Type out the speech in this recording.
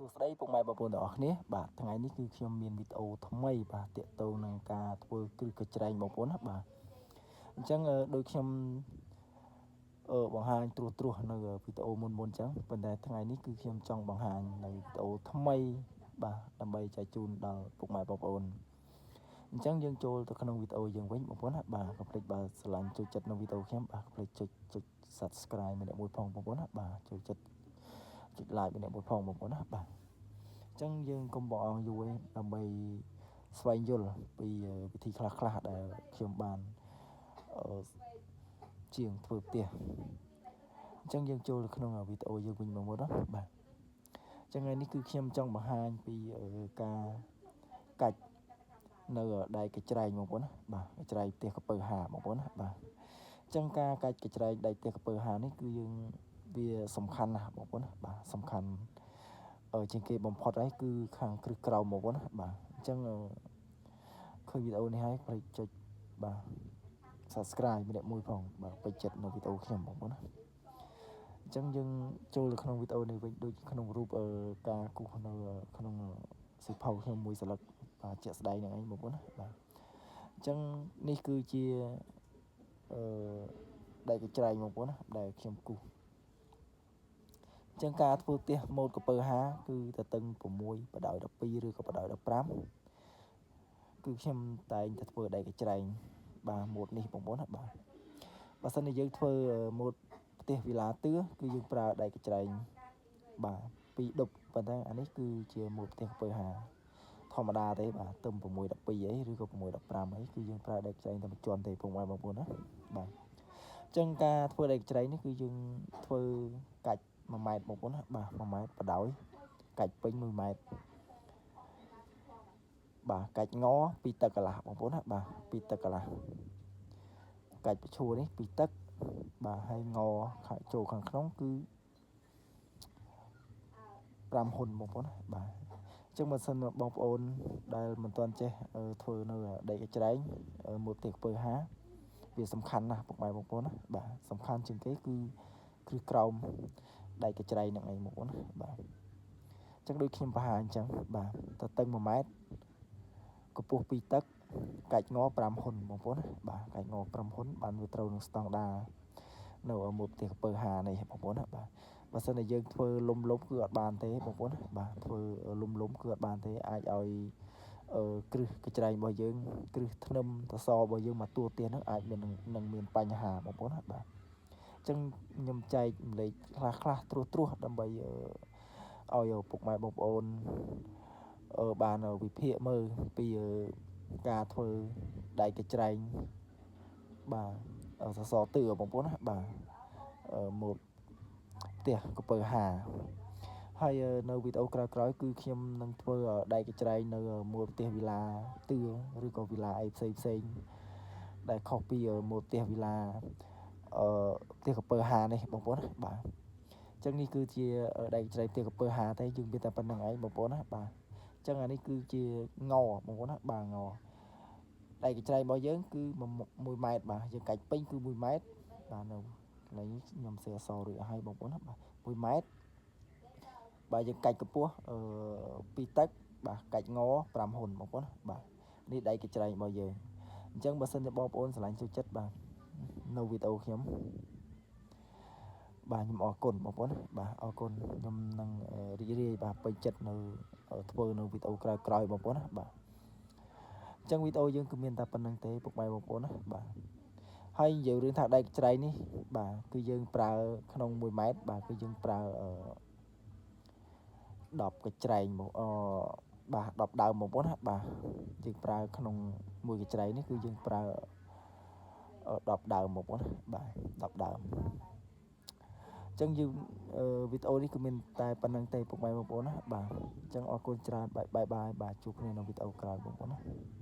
សួស្តីពុកម៉ែបងប្អូនទាំងអស់គ្នាបាទថ្ងៃនេះគឺខ្ញុំមានវីដេអូថ្មីបាទទាក់ទងនឹងការធ្វើគ្រឹះកញ្ច្រែងបងប្អូនណាបាទអញ្ចឹងដូចខ្ញុំបង្ហាញត្រួសត្រាសនៅវីដេអូមុនមុនអញ្ចឹងប៉ុន្តែថ្ងៃនេះគឺខ្ញុំចង់បង្ហាញនៅវីដេអូថ្មីបាទដើម្បីចែកជូនដល់ពុកម៉ែបងប្អូនអញ្ចឹងយើងចូលទៅក្នុងវីដេអូយើងវិញបងប្អូនណាបាទកុំភ្លេចបើស្រឡាញ់ចូលចិត្តនៅវីដេអូខ្ញុំបាទកុំភ្លេចចុចចុច Subscribe ម្នាក់មួយផងបងប្អូនណាបាទចូលចិត្តចុច like ម្នាក់មួយផងបងប្អូនណាបាទអញ្ចឹងយើងកុំបងអងយូរឯងដើម្បីស្វែងយល់ពីវិធីខ្លះខ្លះដែលខ្ញុំបានជាងធ្វើផ្ទះអញ្ចឹងយើងចូលទៅក្នុងវីដេអូយើងវិញបងប្អូនណាបាទអញ្ចឹងថ្ងៃនេះគឺខ្ញុំចង់បង្ហាញពីការកាច់នៅដែកកញ្ច្រែងបងប្អូនណាបាទកញ្ច្រែងផ្ទះកពើហាបងប្អូនណាបាទអញ្ចឹងការកាច់កញ្ច្រែងដែកផ្ទះកពើហានេះគឺយើងវាសំខាន់ណាស់បងប្អូនណាបាទសំខាន់ជាងគេបំផុតហើយគឺខាងគ្រឹះក្រោមបងប្អូនណាបាទអញ្ចឹងឃើញវីដេអូនេះហើយប្រេចចុចបាទ Subscribe ម្នាក់មួយផងបាទពេញចិត្តនៅវីដេអូខ្ញុំបងប្អូនណាអញ្ចឹងយើងចូលទៅក្នុងវីដេអូនេះវិញដូចក្នុងរូបការគូសនៅក្នុងសៀវភៅខ្ញុំមួយសន្លឹកបាទជាក់ស្ដែងហ្នឹងឯងបងប្អូនណាបាទអញ្ចឹងនេះគឺជាអឺដែកកញ្ច្រែងបងប្អូនណាដែលខ្ញុំគូសអញ្ចឹងការធ្វើផ្ទះម៉ូតកពើហាគឺតតឹង6បដោយ12ឬក៏បដោយ15គឺខ្ញុំតែងតែធ្វើដែកកញ្ច្រែងបាទម៉ូតនេះបងប្អូនណាបាទបើសិនជាយើងធ្វើម៉ូតផ្ទះវីឡាទឿគឺយើងប្រើដែកកញ្ច្រែងបាទ2ដប់ប៉ុន្តែអានេះគឺជាម៉ូតផ្ទះកពើហាធម្មតាទេបាទទឹម6 12អីឬក៏6 15អីគឺយើងប្រើដែកកញ្ច្រែងតែមួយជាន់ទេពុកម៉ែបងប្អូនណាបាទអញ្ចឹងការធ្វើដែកកញ្ច្រែងនេះគឺយើងធ្វើកាច់1ម៉ែត្របងប្អូនណាបាទ1ម៉ែត្របដោយកាច់ពេញ1ម៉ែត្របាទកាច់ងពីទឹកកន្លះបងប្អូនណាបាទពីទឹកកន្លះកាច់ប្រឈួរនេះពីទឹកបាទហើយងចូលខាងក្នុងគឺ5ហ៊ុនបងប្អូនណាបាទអញ្ចឹងបើសិនបងប្អូនដែលមិនទាន់ចេះធ្វើនៅដែកកញ្ច្រែងមួយផ្ទះកពើហាវាសំខាន់ណាស់ពុកម៉ែបងប្អូនណាបាទសំខាន់ជាងគេគឺគ្រឹះក្រោមដែកកញ្ច្រែងហ្នឹងឯងបងប្អូនណាបាទអញ្ចឹងដូចខ្ញុំបង្ហាញអញ្ចឹងបាទតតឹង1ម៉ែត្រកម្ពស់2ទឹកកាច់ង5ហ៊ុនបងប្អូនណាបាទកាច់ង5ហ៊ុនបានវាត្រូវនឹងស្តង់ដានៅមួយផ្ទះកពើហានេះបងប្អូនណាបាទបើសិនជាយើងធ្វើលំលំគឺអត់បានទេបងប្អូនណាបាទធ្វើលំលំគឺអត់បានទេអាចឲ្យគ្រឹះកញ្ច្រែងរបស់យើងគ្រឹះធ្នឹមតសរបស់យើងមកទួផ្ទះហ្នឹងអាចមាននឹងមានបញ្ហាបងប្អូនណាបាទអញ្ចឹងខ្ញុំចែកម្លេចខ្លះខ្លះត្រួសត្រាសដើម្បីឲ្យពុកម៉ែបងប្អូនបានវិភាគមើលពីការធ្វើដែកកញ្ច្រែងបាទសសរទឿបងប្អូនណាបាទម៉ូតផ្ទះកពើហាហើយនៅវីដេអូក្រោយៗគឺខ្ញុំនឹងធ្វើដែកកញ្ច្រែងនៅមួលផ្ទះវីឡាទឿឬក៏វីឡាអីផ្សេងផ្សេងដែលខុសពីមួលផ្ទះវីឡាអឺផ្ទះកពើហានេះបងប្អូនណាបាទអញ្ចឹងនេះគឺជាដែកកញ្ច្រែងផ្ទះកពើហាទេយើងមានតែប៉ុណ្្នឹងឯងបងប្អូនណាបាទអញ្ចឹងអានេះគឺជាងបងប្អូនណាបាទងដែកកញ្ច្រែងរបស់យើងគឺ1ម៉ែត្របាទយើងកាច់ពេញគឺ1ម៉ែត្របាទនៅកន្លែងនេះខ្ញុំសេអសរួចអស់ហើយបងប្អូនណាបាទ1ម៉ែត្របាទយើងកាច់កម្ពស់អឺ2ទឹកបាទកាច់ង5ហ៊ុនបងប្អូនបាទនេះដែកកញ្ច្រែងរបស់យើងអញ្ចឹងបើសិនជាបងប្អូនស្រឡាញ់ចូលចិត្តបាទនៅវីដេអូខ្ញុំបាទខ្ញុំអរគុណបងប្អូនបាទអរគុណខ្ញុំនឹងរីករាយបាទពេញចិត្តនៅធ្វើនៅវីដេអូក្រោយៗបងប្អូនណាបាទអញ្ចឹងវីដេអូយើងគឺមានតែប៉ុណ្្នឹងទេពុកម៉ែបងប្អូនណាបាទហើយនិយាយរឿងថាដែកច្រែងនេះបាទគឺយើងប្រើក្នុង1ម៉ែត្របាទគឺយើងប្រើអឺ10កញ្ច្រែងមកអបាទ10ដើមបងប្អូនណាបាទយើងប្រើក្នុងមួយកញ្ច្រែងនេះគឺយើងប្រើ10ដើមបងប្អូនណាបាទ10ដើមអញ្ចឹងយើងវីដេអូនេះគឺមានតែប៉ុណ្្នឹងទេពុកម៉ែបងប្អូនណាបាទអញ្ចឹងអរគុណច្រើនបាយបាយបាទជួបគ្នានៅវីដេអូក្រោយបងប្អូនណា។